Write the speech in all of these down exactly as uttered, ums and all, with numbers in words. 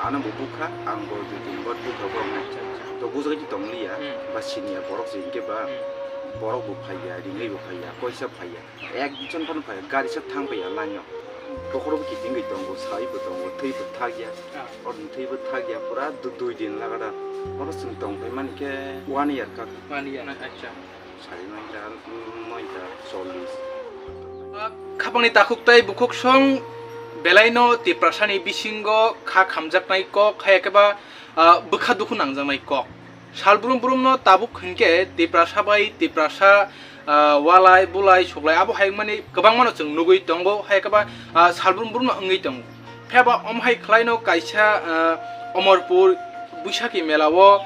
Ano bo bukha, ang bo dui tin bor bukha bo. Acha, acha. To bujagwi tong liya, Hmm. Ba siniya borok se hinkhe ba Hmm. Borok bo phaiya, ringwi bo phaiya, koisa phaiya. Ekjon phano phaiya, gari sa thang phaiya line o. Bokhoro bo kitingwi tongo, sai bo tongo, thwi bo thakya. Ah. Oro thwi bo thakya, pura du-, dui din lagada. Oro chwng tong phai mani khe one year kha. One year, acha. Sari noita, noita chollis. Khapangni takhuk tai bukhuk song belaino Tiprasani bisingo kha khamjaknai kok, hai khe ba, ah, bwkha dukhu nangjaknai kok. Sal brum brumno tabuk hinkhe Tiprasa bai Tiprasa, ah, walai bulai suklai abo hai mani kwbangmano chwng nugwi tongo, hai khe ba, ah, sal brum brumno wngwi tongo. Phiya ba omo hai khlaino kaisa, ah, Omorpur Buisakhi mela o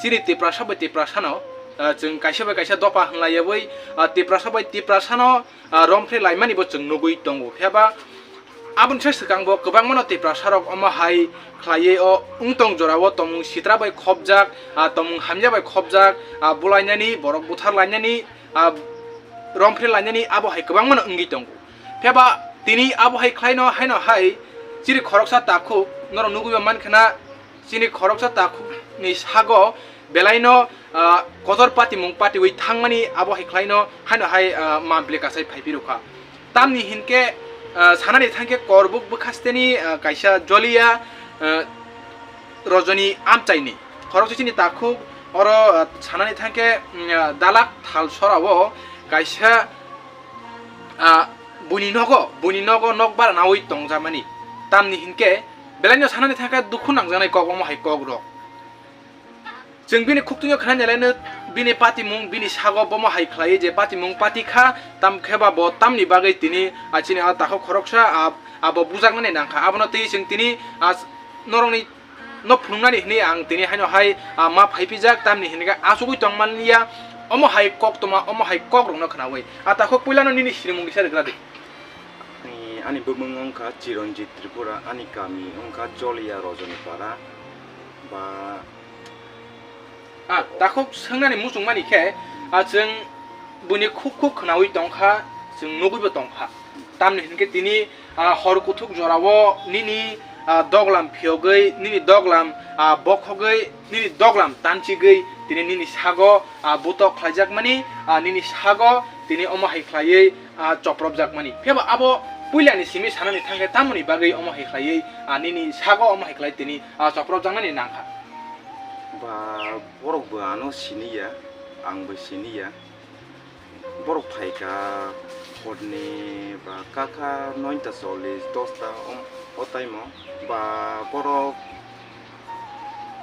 chini Tiprasa bai Tiprasano, ah, chwng kaisa bai kaisa dopha hwnlaiyawi, ah, Tiprasa bai Tiprasano, ah, romphre laimani bo chwng nugwi tongo. Phiya ba aboni sai swkang bo kwbangmano Tiprasa rok omo hai khlaiwi o wngtong jorao tomung sitra bai khopjak, ah, tomung hamya bai khopjak, ah, bulainani, borok buthar lainani, ah, romphre lainani abo hai kwbangmano wngwi tongo. Phiya ba tini abo hai khlaino haino hai chini khoroksa takhuk norok nugwi ba mankha na, chini khoroksa takhukni sago belaino, ah, kotor patimung patiwi thangmani abo hai khlaino haino hai, ah, mample kasai phaiphirokha. Tamni hinkhe, ah, sanani thangkhe Korbuk bwkhasteni, ah, kaisa joliya, ah, rojoni amchaini khoroksa chini takhuk oro, ah, sanani thangkhe, mm, ah, dalak thal sorao kaisa, ah, buini nogo, buini nogo nok bara nawi tongjakmani. Tamni hinkhe belaino sanani thangkhe dukhu nangjaknai kok omo hai kokrok. Chwng bini khuktungo khna nelaino bini patimung, bini sago bomo hai khlai je patimung pati kha, tam khe ba bo tamni bagwi tini, ah, chini ah, takhuk khoroksa, ah, abo bujaknani nangkha. Abono twi chwng tini, ah, norokni no phunuknani hwnwi ang tini haino hai, ah, ma phaipijak, tamni hwnwi khe achugwi tongmaniya, omo hai koktoma, omo hai kokrokno khnaui. Ah, takhuk puilano nini sinimung kisa rwgra di. Ani, ani bumung wngkha Chiranjit Tripura, ani kami wngkha Joliya Rojoni Para, ba Ah, takhuk swngnani muchungmani khe, ah, chwng buini khuk khuk khnaui tongkha, chwng nugwibo tongkha. Tamni hinkhe tini, ah, hor kuthuk jorao nini, ah, doglam phiyogwi, nini doglam, ah, bokhogwi, nini doglam tanchigwi tini nini sago, ah, butok khlaijakmani, ah, nini sago tini omo hai khlaiwi, ah, chopropjakmani. Phiya ba abo puilani simi sanani thangkhe tamoni bagwi omo hai khlaiwi, ah, nini sago omo hai khlai tini, ah, chopropjaknani nangkha. Ba borok bo ano siniya, ang bo siniya. Borok phaikha horni ba kakha noita chollis, dosta o, o time o. Ba borok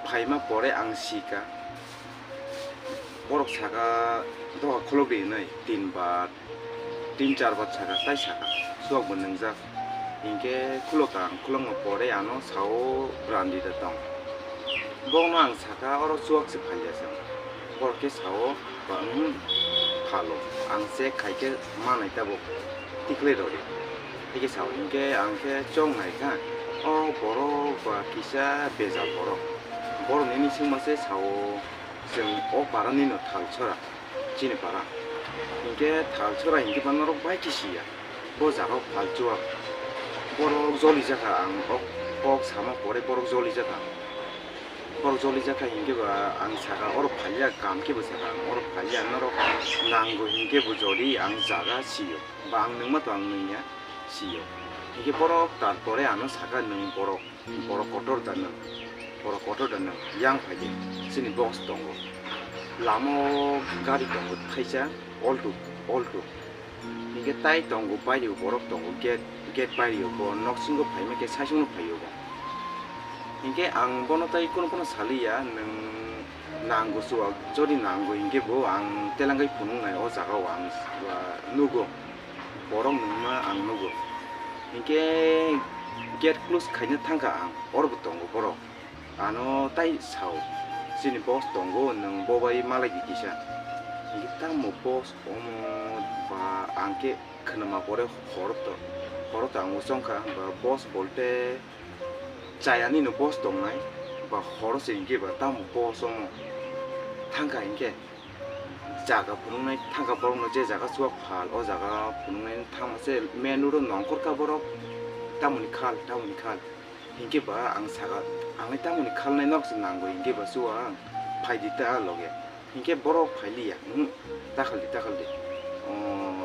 phaima pore ang sikha. Borok saka doha khulok di hinwi tin bar. Tin char bar saka, tai saka, chuak bo nwngjak. Hinkhe khulok ang, khulokma pore ano sao brandi da tong. Bokno ang saka, oro chuak se phalia se. Borok khe sao, ba, "Uhmm, phalo, ang check khai khe manai tabuk, tikhlai rw di." Hikhe sao, hinkhe ang khe chong nai kha, o borok ba kisa bejal borok. Borok nini swngma se sao, chwng o para nino thal chora. Chini para. Hinkhe thal chora hinkhe ba norok bai khe siya. Bo jaga o phal chuak. Borok joli jakha ang o kok sama pore borok joli jakha. Borok joli jakha hinkhe ba ang saka oro phalia kam khe bo saka ang oro phalia norok nango hinkhe bo joli ang jaga siyo. Ba ang nungma to ang nungya siyo. Hinkhe borok tarpore ano saka nung borok. Borok kotor da nwng, borok kotor da nwng, yang phai di, chini box tongo. Lama o gari tongo, thaisa, Alto, Alto. Hinkhe tai tongo, bairi o borok tongo, gate, gate bairi o bo, noksingo phaima khe saichung no phai o bo. Hinkhe ang bono tai kunu phano saliya, nwng nango chuwak, jodi nango hinkhe bo ang telangwi phunuknai o jaga o ang, ah, nugo. Borok nungma ang nugo. Hinkhe gate close khaina thangkha ang, oro bo tongo borok. Ano tai sao, "Chini boss tongo, nwng bo bai malai di kisa." Hinkhe tamo boss omo ba ang khe khwnama pore horo to, horo to ang bo chongkha ba boss bolte chayani no boss tongnai ba horo se hinkhe ba tamo boss omo thangkha hinkhe. Jaga phunuknai thangkha borokno, je jaga chuwak phal, o jaga phunuknai thangma se main road o nongkhor kha borok, tamoni khal, tamoni khal. Hinkhe ba ang saka, Ang le tamoni khalnai nok se nangwi hinkhe ba chuwak phai di ta loge. Hinkhe borok phai liya. Uhm, ta khal di, ta khal di. O,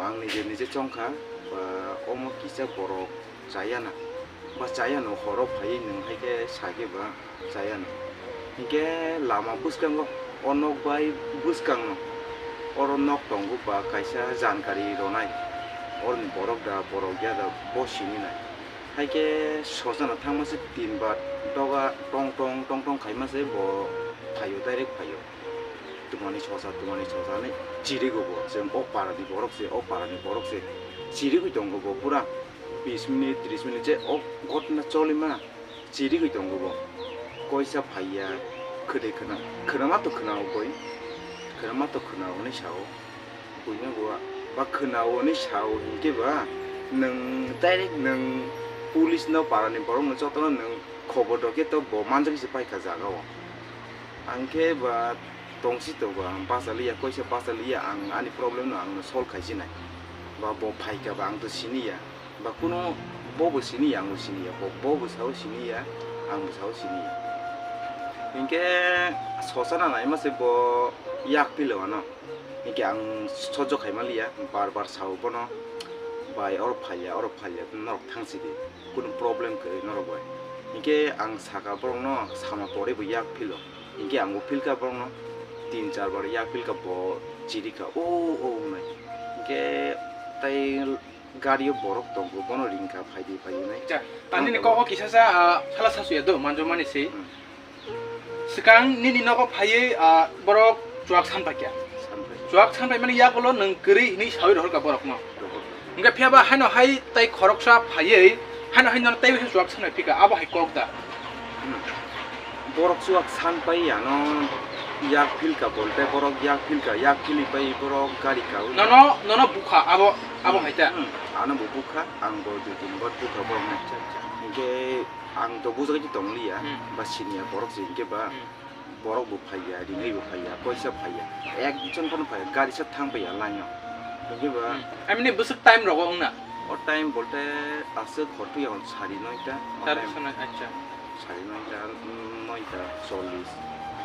ang nije nije chong kha, ba omo kisa borok chaya na. Ba chaya no horo phaiwi nwng hai khe sa khe ba chaya no. Hinkhe lama bwskango o nok bai bwskang no oro nok tongo ba kaisa jankari ronai. Oroni borok da borok ya da bo sini nai. Hai khe sojana thangma se tin bar doga tong tong tong tong khaima se bo phaio, direct phaio. Tumani sosa, tumani sosa hinwi chirigo bo. Chwng o parani borok se, o parani borok se chirigwi tongo bo pura bis minute, tris minute je o ghotna cholima chirigwi tongo bo. Koisa phaiya, khwdai khwna, khwnama to khwnao boi, khwnama to khwnao hinwi sao. Buino bo ba khwnao hinwi sao hinkhe ba nwng direct nwng police no parani borok no jotono nwng khobor rw khe to bo manjak se paikha jaga o. Ang khe ba tongsi to ba bachaliya, koisa bachaliya, ang ani problem no ang no solve khai sinai. Ba bo phaikha ba ang to siniya. Ba kuno bo bo siniya, ang bo siniya. Bo, bo bo sao siniya, ang bo sao siniya. Hinkhe sosana naima se bo yak pilo ano. Hinkhe ang sojok khai manliya, bar bar sao bono, "Bai, oro phailiya, oro phailiya, norok thangsi di, kunu problem kwrwi norok bai." Hinkhe ang saka borokno sama pore bo yak philo. Hinkhe ang bo philkha borokno, tin char bar yak philkha, bo chirikha, "O, o," wngnai. Hinkhe tai gario borok tongo, bono ringkha, "Phaidi, phaidi," wnai. Acha, tang ani ni tabo. Kok o kisa sa, ah, sala sasuya do, manjomani se. Hmm. Swkang nini nogo phaiwi, ah, borok chuwak san paikha. San paikha. Chuwak san paimani yagulo nwng kwrwi hinwi sawi rohorkha borokno. Rohorkha. Hwnkhe phiyaba haino hai tai khoroksa phaiwi, haino hai nono teibo se chuwak san pai phika, abo hai kok da? Hmm. Borok chuwak san pai ano yak philka bolte borok yak philka, yak philwi pai borok gari kawi. Nono, nono bukha abo, abo Hmm. hai ta? Hmm. Ano bo bukha, ang bo dui tin bar bukha borokno. Acha, acha. Hwnkhe Ang to bujagwi tong liya, Hmm. ba siniya borok se hinkhe ba Hmm. borok bo phaiya, ringwi bo phaiya, koisa phaiya. Ekjon phano phaiya, gari sa thang phaiya line o. Hinkhe ba Hmm. I mean, bwswk time rogo wngna? O time bolte aswk hor phaiya hwn sari noita. O Sari time. Sano, acha. Sari noita, mm, noita chollis.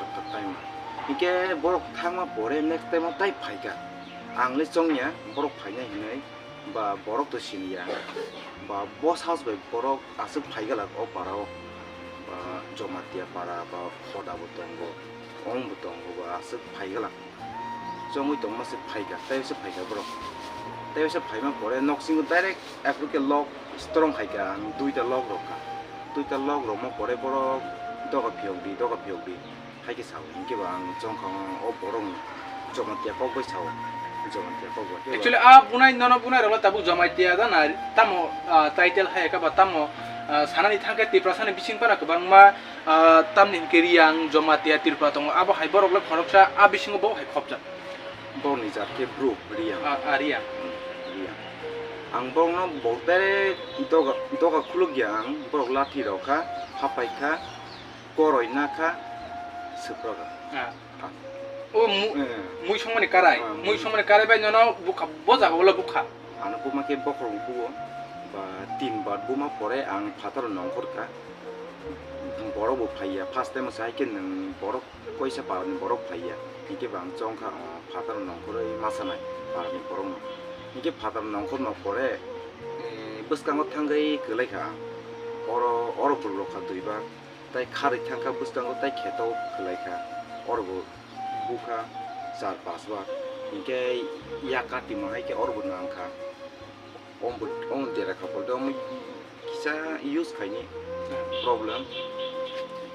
O time. Hinkhe borok thangma pore next time o tai phaikha. Ang le chongya, borok phainai hinwi. Ba borok to siniya, ba bo sas bai borok aswk phaigalak o para o, ba Jomatia para, ba Khoda bo tongo, ong bo tongo, ba aswk phaigalak, chongwi tongma se phaika, tei se phaika borok, tei se phaima pore noksingo direct aphuru khe lok strong khaika, ang duita lok rok kha, duita lok rokma pore borok doga phiyok di, doga phiyok di. Hai khe sao, hinkhe ba ang chongkha o borok ni Jomatia kok bai sao, Jomatia kok bai. Actually, a bunai nono bunai rok tabuk Jomatia da na tamo, ah, title hai ka ba tamo, ah, sanani thangkhe Tiprasa ni bising pana kwbangma, ah, tamni hinkhe Riang, Jomatia, Tripura tongo. Abo hai borok le khoroksa a bisingo bo hai khopjak. Borok ni jat khe Bru, Riang. Ah, ah, Riang. Hmm, Riang. Ang borok no bo direct doga, doga khuluk ya ang, borok lathi rok kha, hapai kha. Koroi na kha, swprak. Ah. Ah. O mu-, Eh. Mui songmani karai. Ah, Mui mui. Songmani karai bai nono bukha, bo jaga ulo bukha. Ano buma khe bokhorok buo. Ba tin bar buma pore ang phataro nongkhor kha. Borok bo phaiya. First time sai khe nwng borok koisa parani borok phaiya. Hinkhe ba ang chong kha, o phataro nongkhorwi ma sanai parani borokno. Hinkhe phataro nongkhorma pore, eh, bwskango thangwi kwlai kha ang. Oro, oro bwrwk rok kha duibar. Tai kharwi thangkha bwskango tai kheto kwlaikha, oro bo bukha char pas bar, hinkhe yak katima hai khe oro bo nangkha, omo bo, omo dera khapol de omo kisa use khaini problem,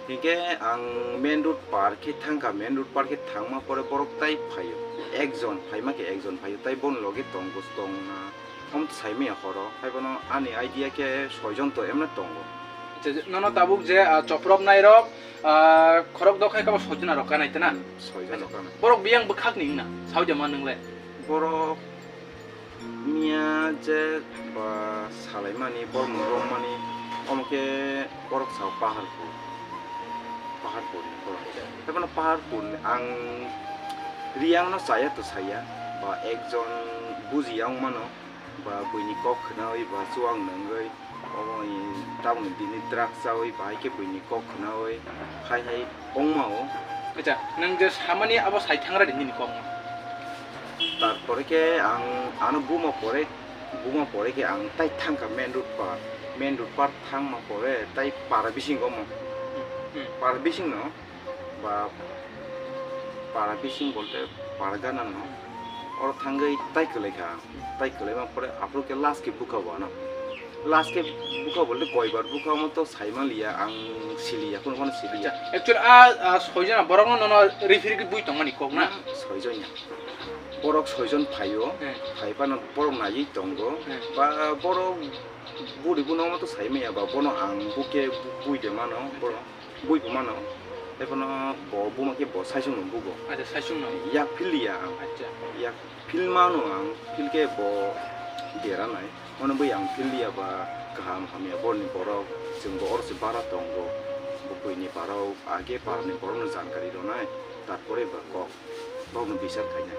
hinkhe ang main road par khe thangkha, main road par khe thangma pore borok tai phaio, ekjon phaima khe ekjon phaio, tai boni loge tongo tongna. Omo sai manya horo, hai bono ani idea khe soijon to emne tongo. Acha, nono tabuk je, ah, chopropnai rok, ah, khorok dokhai kabo soijon rok kanai tena? Hmm, soijon rok kanai. Borok biyang bwkhak ni wngna, saui de ma nwngle? Borok miya je ba salaimani, borok mung romani, omo khe borok sao Paharpur. Paharpur ni borok. Hai bono Paharpur ni ang Riang no chaya to saya, ba ekjon bujiya wng mano. Ba buini kok khwnawi ba chuwak nungwi Omo ni tabukni bini drugs chawi bahai khe buini kok khwnawi hai hai ongma o. Acha, nwng je samani abo sai thangra di nini kokno. Tarpore khe ang ano buma pore, buma pore khe ang tai thangkha main road par. Main road par thangma pore tai para bising omo. Hmm, hmm. Para bising no ba para bising bolte para gana no oro thangwi tai kwlai kha. Tai kwlaima pore aphuru khe last khe bukha bo ano. Last khe bukha bolte koibar bukha mo to saima liya, ang siliya, kono kono siliya. Acha, actually a, a soijon borok no nono referee khe bui tongmani kok na? Hmm, soijon ya. Borok soijon phaio, hmm, phai phano borok naiwi tongo. Hmm. Ba borok buri buno mo to saima ya ba bono ang bukhe bu-, bui de mano borok. Bui bo mano. Tei phano bo buma khe bo saichung no bugo. Acha, saichung no. Yak phil ya ang. Acha. Yak phil mano ang, phil khe bo dera nai. Ono bui ang phil ya ba kaham hamya borni borok, chwng bo oro se bara tongo. Bo buini barok, age barni borok no jankari rwnai. Tarpore ba kok. Borok no bisar khainai.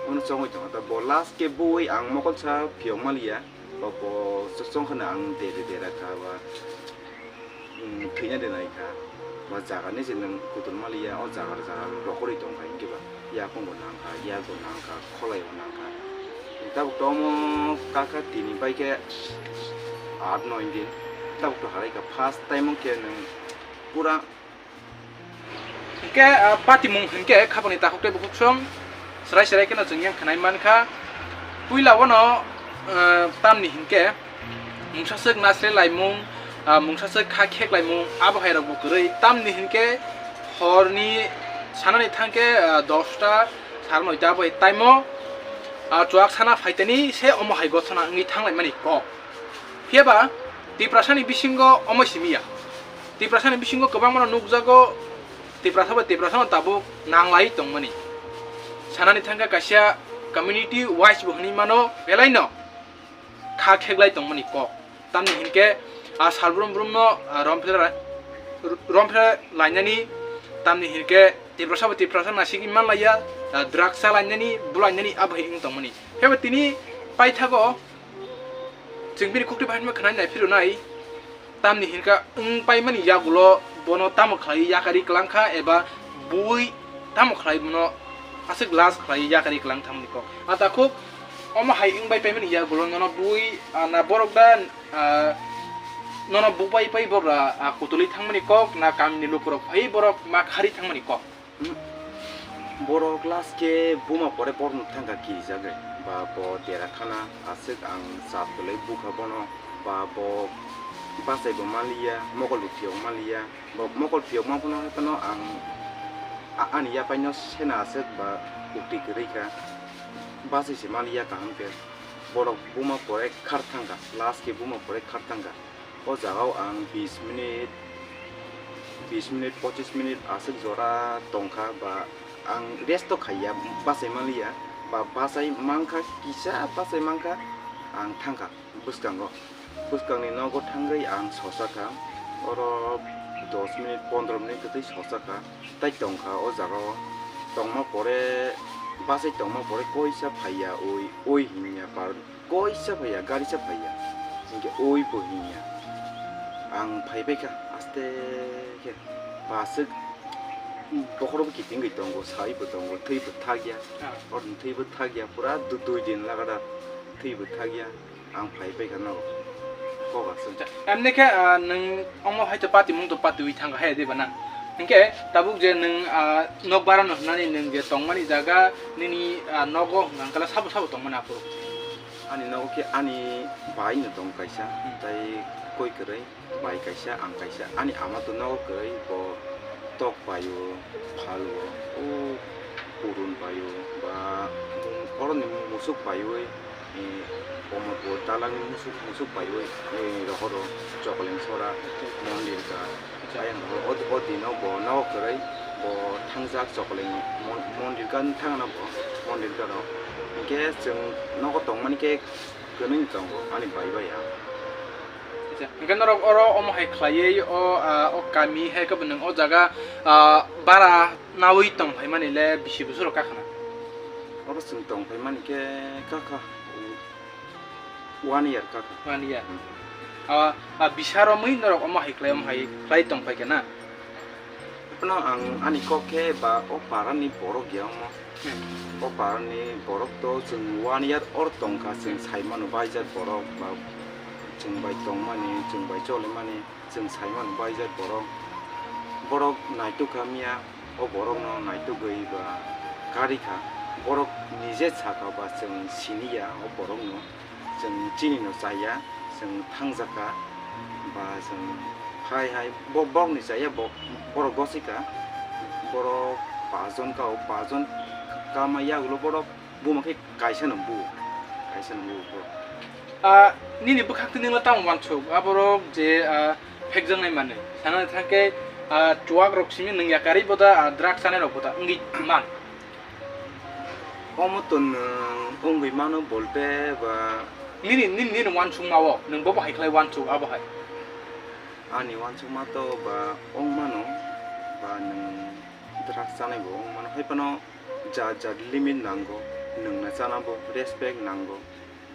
Ono chongwi tongo. Ta bo last khe bui ang mokol sa phiyok maliya. Bo bo chwng khana ang dere dera kha ba. Hmm, thwina de nai kha. Ba jaga ni se nwng kutung maliya, o jaga jaga rokorwi tong kha, hinkhe ba yakung bo nang kha, yak bo nang kha, kholai bo nang kha. Tabuk to omo kaka tini bai khe aat noi din. Tabuk to harai kha first time khe nwng pura. Hinkhe, ah, patimung hinkhe khapangni takhuk tei bukhuk song. Serai serai kheno chwng yang khwnai mankha. Puila bono, ah, tamni hinkhe mungsaswk nasre laimung, ah, mungsaswk kha khek laimung, abo hai rokbo kwrwi. Tamni hinkhe horni sanani thangkhe, ah, dosta sara noita bai taimo, ah, chuak sana phaitani se omo hai gothona wngwi thanglaimani kok. Phiyaba Tiprasani bisingo omo simi ya. Tiprasani bisingo kwbangmano nukjago, Tiprasa bai Tiprasano tabuk nanglai tongmani. Sanani thangkhe kaisa community wise bo hwnwi mano, belaino kha kheklai tongmani kok. Tamni hinkhe a salbrum brumno, a, romphre ra-, romphre lainani, tamni hinkhe Tiprasa bai Tiprasa nasigwi manlaiya, a, drugs chalainani, bulainani abo hai wng tongmani. Phiyaba tini paithago chwng bini khuktwi bahanma khwnai nai phirwnai. Tamni hinkha wng paimani yagulo bono tamo khlai yakari kwlangkha eba bui tamo khlai bono aswk last khlai yakari kwlang thamni kok. A takhuk omo hai wng bai paimani yagulo nono bui, ah, na borok da, ah, nono bubai pai borok, ah, kutuli thangmani kok na kamini lukurok phai borok ma khari thangmani kok. Hmm. Borok last khe buma pore borokno thangkha kirijagwi. Ba bo dera khana aswk ang chap kwlwi bukha bono. Ba bo bachai bo manliya, mokol bo phiyok manliya. Bo mokol phiyok ma phano haphano ang a-, ani yapaino sena aswk ba ukti kwrwi kha. Bachai se manliya kaham khe. Borok buma pore khar thangkha. Last khe buma pore khar thangkha. O jagao ang bis minute, bis minute, pochis minute aswk jora tongkha ba ang rest o khaiya, bachai manliya ba bachai mankha, kisa bachai mankha, ang thangkha bwskango. Bwskangni nogo thangwi ang sosa kha, oro dos minute, pondro minute kwtwi sosa kha, tai tongkha o jagao. Tongma pore, bachai tongma pore koisa phaiya, oi, oi hinya par. Koisa phaiya, gari sa phaiya. Hinkhe oi bo hinya. Ang phaibai kha, aste khe. Ba aswk bokhorok bo kitingwi tongo, sai bo tongo, thwi bo thakya. Ah. Oro thwi bo thakya, pura du-, dui din lagada thwi bo thakya. Ang phaibai kha nogo. Kok aswk. Acha, emni khe, ah, nwng omo hai to patimung to patiwi thangkha hai de ba na? Hinkhe tabuk je nwng, ah, nok bara no hwnani nwng je tongmani jaga nini, ah, nogo hwnkha khe sabo sabo tongmani aphuru? Ani nogo khe ani bai no tong kaisa, hmm, tai koi kwrwi, bai kaisa, ang kaisa. Ani ama to nogo kwrwi, bo tok paio, phalo, o purun paio, ba oroni musuk paiwi, eh, Omorpur dalangni musuk, musuk paiwi, eh, rohoro Chokoleng sora mondir ka. Acha. Ayang o, o dino bo nogo kwrwi, bo thangjak Chokoleng mon-, mondir ka thangna bo, mondir ka rok. Hinkhe chwng nogo tongmani khe kwnwi tongo ani bai bai ang. Acha, hinkhe norok oro omo hai khlaiwi o, ah, o kami hai khe bo nwng o jaga, ah, bara nawi tong phaimani le bisi bosor rok kakhna? Oro chwng tong phaimani khe kakha one year kakha. One year. Hmm. Ah, ah, bisar romwi norok omo hai khlai, omo hai khlai tong phai khe na? Phano ang ani kok khe ba o parani borok ya omo. Hmm. O parani borok to chwng one year or tongkha, chwng sai mano baijak borok ba chwng bai tongmani, chwng bai cholimani, chwng sai mano baijak borok. Borok naituk kha miya, o borokno naitugwi ba karikha. Borok nije sakha ba chwng siniya o borokno. Chwng chini no chaya, chwng thangjakha, ba chwng hai hai bo-, borok ni chaya bo-, borok gosika, borok pajon ka, o pajon kama yagulo borok buma khe kaisa no bu, kaisa no bu borok. Ah, nini bwkhak twi ningla tamo wansuk, aborok je, ah, phekjaknai manwi, sana thangkhe, ah, chuwak rok simi nwng yakarwi boda, ah, drugs chanai rok boda wngwi man. Omo to nwng wngwi mano bolte ba. Nini, nini, nini wansukma o, nwng bobo hai khlai wansuk abo hai. Ani wansukma to ba wng mano, ba nwng drugs chanai bo wng mano, hai phano jat jat limit nango, nwngna chana bo respect nango,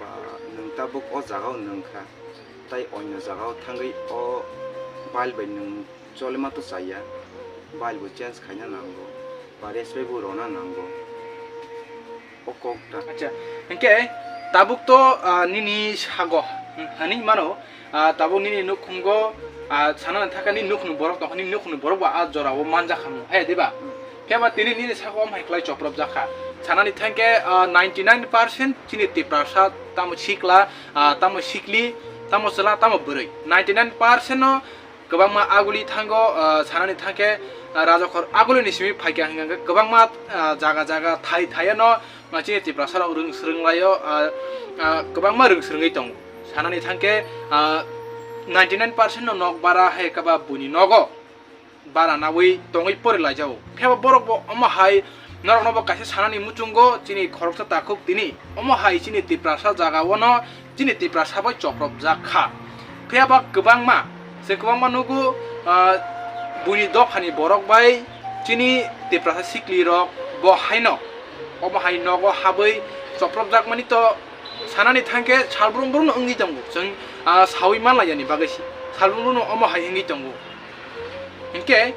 ba nwng tabuk o jaga o nwngkha, tai onyo jaga o thangwi o bail bai nwng cholima to chaya, bail bo change khaina nango, ba respect bo rona nango. O kok ta. Acha, hingke tabuk to, ah, nini sago, hmm, hani mano, ah, tabuk nini nukhungo, ah, sana thaka nini nukhung borok tongkha, nini nukhung borok ba a jora o manja khamu, hai diba? Phiya ba tini nini sago om hai khlai choprop jakha. Sanani thangke, ah, ninety nine percent chini Tiprasa tamo sikla, ah, tamo sikli, tamo chwla, tamo bwrwi. Ninety nine percent no kwbangma aguli thango, ah, sanani thangkhe, ah, rajakhor agulini simi phaikha hingkha hingkhe kwbangma, ah, jaga jaga thai thaiano, ah, chini Tiprasa rok rwng swrwng laio, ah, ah, kwbangma rwng swrwngwi tongo. Sanani thangkhe, ah, ninety nine percent no nok bara hai khe ba buini nogo bara nawi tongwi pori laijago. Phiya ba borok bo omo hai norokno bo kaisa sanani muchungo chini khoroksa takhuk tini omo hai chini Tiprasa jaga o no chini Tiprasa bai chopropjak kha. Phiya ba kwbangma, se kwbangma nugo, ah, buini dophani borok bai chini Tiprasa sikli rok bo haino omo hai nogo habwi chopropjak mani to sanani thangkhe salbrum brum no wngwi tongo. Chwng, ah, sawi manlai yani bagwi si salbrum brum no omo hai wngwi tongo. Hinkhe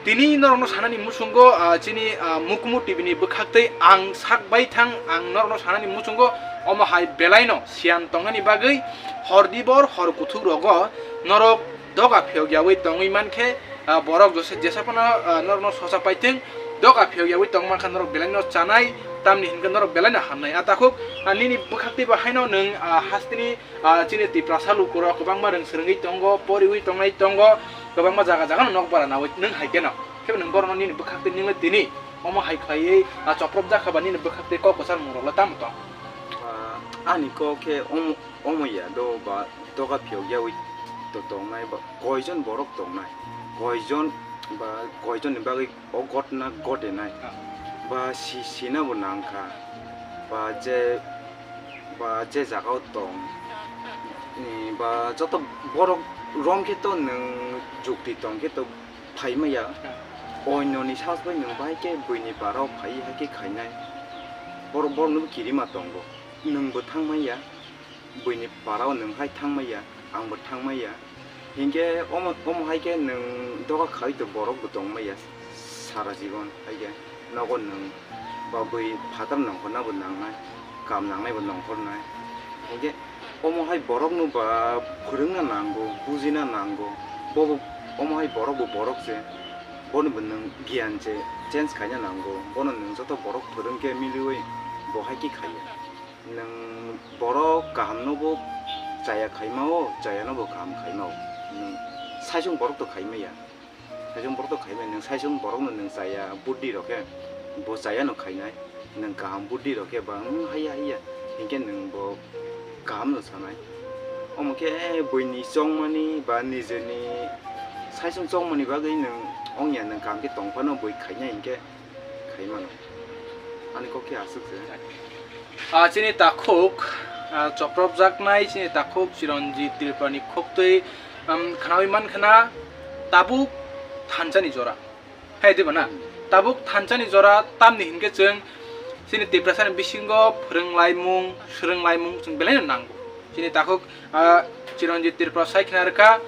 tini norokno sanani muchungo, ah, chini, ah, Mukumu T V ni bwkhaktwi ang sak bai thang, ang norokno sanani muchungo omo hai belaino siyan tongnani bagwi hor dibor hor kuthuk rogo norok doga phiyok yawi tongwi mankhe, ah, borok jose jesa phano, ah, norokno sosa paithwng doga phiyok yawi tong mankha norok belaino chanai tamni hinkhe norok belaino hamnai. A takhuk, ah, nini bwkhaktwi bo haino nwng, ah, hasteni ah, chini Tiprasa lukurok kwbangma rwng swrwngwi tongo, poriwi tongnai tongo, kwbangma jaga jaga no nok bara nawi nwng hai kheno. Khe nwng borokno nini bwkhaktwi nini tini omo hai khlaiwi, ah, chopropjak kha ba nini bwkhaktwi kok kwchar mungrok le tamo tong? Ah, ani kok khe omo, omo ya do ba doga phiyok yawi to tongnai ba koijon borok tongnai, koijon ba koijon ni bagwi o gotna godenai. Ah. Ba si, sina bo nangkha. Ba je, ba je jaga o tong, ni ba joto borok rom khe to nwng jukti tong khe to phai maya. Ah. Onyo ni sas bai nwng bai khe buini para o phai hai khe khainai. Borok, borok no bo kirima tongo. Nwng bo thang maya. Buini para o nwng hai thang maya, ang bo thang maya. Hinkhe omo, omo hai khe nwng doga khai to borok bo tong maya sara jibon. Hai khe nogo nwng ba bui phatar nongkhorna bo nangnai, kam nangnai bo nongkhornai. Hinkhe omo hai borok no ba phwrwngna nango, bujina nango. Bo bo omo hai borok bo borok se, bono bo nwng giyan se change khaina nango. Bono nwng joto borok phwrwng khe miliwi bo hai khe khaiya. Nwng borok kaham no bo chaya khaima o, chaya no bo kaham khaima o. Nwng saichung borok to khaima ya. Saichung borok to khaima ya. Nwng saichung borok no nwng chaya buddi rok khe bo chaya no khainai. Nwng kaham buddi rok khe ba, "Hmm, haiya, haiya." Hinkhe nwng bo kaham no sanai. Omo khe buini chongmani ba nijeni saichung chongmani bagwi nwng ongya nwng kaham khe tong phano bui khainai hinkhe khai mano. Ani kok khe aswk se. Ah, chini takhuk, ah, chopropjaknai chini takhuk Chiranjit Tripurani khoktwi, um, khnaui mankha na tabuk thansa ni jora. Hai diba na? Hmm. Tabuk thansa ni jora tamni hinkhe chwng chini Tiprasa ni bisingo phwrwng laimung, swrwng laimung chwng belai no nango. Chini takhuk, ah, Chiranjit Tripura sai khna rwkha,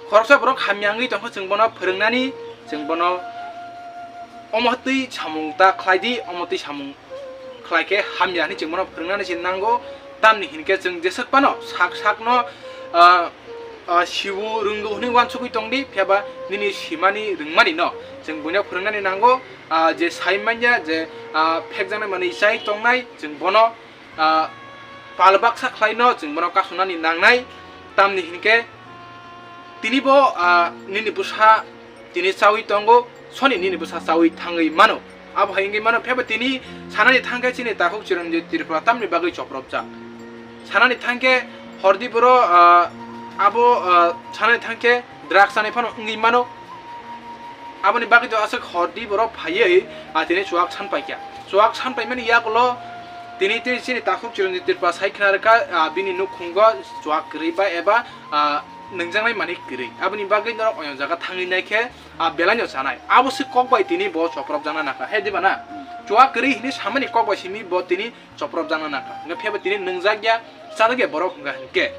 khoroksa borok hamya wngwi tongkha, chwng bono phwrwngnani, chwng bono omo twi samung ta khlai di, omo twi samung khlai khe hamya hwnwi chwng bono phwrwngnani se nango. Tamni hinkhe chwng jeswk phano sak sakno, ah, ah, sibu rwngdo hwnwi uansugwi tong di, phiya ba nini simani rwngmani no chwng buino phwrwngnani nango. Ah, je sai manya je, ah, phekjaknai manwi chai tongnai, chwng bono ah, pal baksa khlaino chwng bono kasonani nangnai. Tamni hinkhe tini bo, ah, nini bwsa tini chawi tongo, soni nini bwsa chawi thangwi mano. Abo hai wngwi mano, phebo tini sanani thangkhe chini takhuk Chiranjit Tripura tamni bagwi chopropjak. Sanani thangkhe hordi boro, ah, abo, ah, sanani thangkhe drugs chanai phano wngwi mano. Aboni bagwi to aswk hordi borok phaiwi, ah, tini chuak san paikha. Chuak san paimani yagulo tini, tini chini takhuk Chiranjit Tripura sai khna rwkha, ah, bini nukhungo chuak kwrwi ba eba, ah, nungjaknai manwi kwrwi. Aboni bagwi norok oyang jaga thangwi naikhe, ah, belaino chanai. Abo se kok bai tini bo chopropjakna nangkha. He diba na? Chuak kwrwi hwnwi samani kok bai simi bo tini chopropjakna nangkha. Hwnkhe phebo tini nungjakya, chajakya borok hwnkha hinkhe.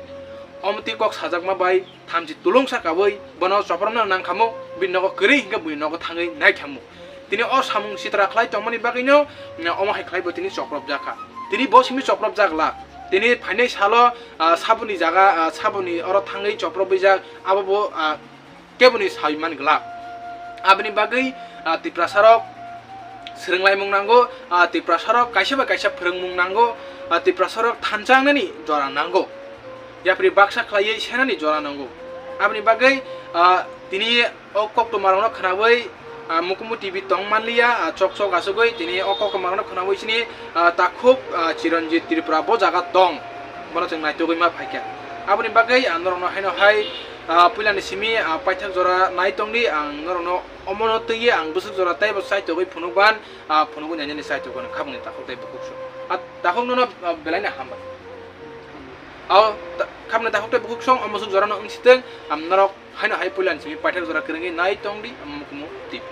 Omo twi kok sajakma bai thamchi tulung sakawi bono chopropna nangkhamu, bini nogo kwrwi hinkhe buini nogo thangwi naikhamu. Tini o samung sitra khlai tongmani bagwino, mm, omo hai khlai bo tini chopropjakha. Tini bo simi chopropjak la. Tini phainai salo, ah, saboni jaga, ah, saboni oro thangwi chopropwijak, abo bo, ah, keboni sai man glak. Aboni bagwi, ah, Tiprasarok swrwnglaimung nango, ah, Tiprasarok kaisa bai kaisa phwrwngmung nango, ah, Tiprasarok thansa wngnani jora nango. Yapri baksa khlaiwi senani jora nango. Aboni bagwi, ah, tini o koktwmarokno khnawi, ah, Mukumu T V tong manliya, ah, chok chok asugwi tini o koktwmarokno khnawi chini, ah, takhuk, ah, Chiranjit Tripura bo jaga tong. Bono chwng naitugwi ma phaikha. Aboni bagwi ang norokno haino hai, ah, puilani simi, ah, paithak jora nai tongdi, ang norokno omono twiwi ang bwswk jora teibo chaitogwi phunukban, ah, phunugwi nainani chaitokgwi khabangni takhuk tei bukhuk song. Ah, takhuk nono, ah, belaino hambai. Ao ta-, khabangni takhuk tei bukhuk song omo swk jorano wngsitwng, ang norok haino hai puilani simi paithak jora kwrwngwi nai tongdi, ang Mukumu T V.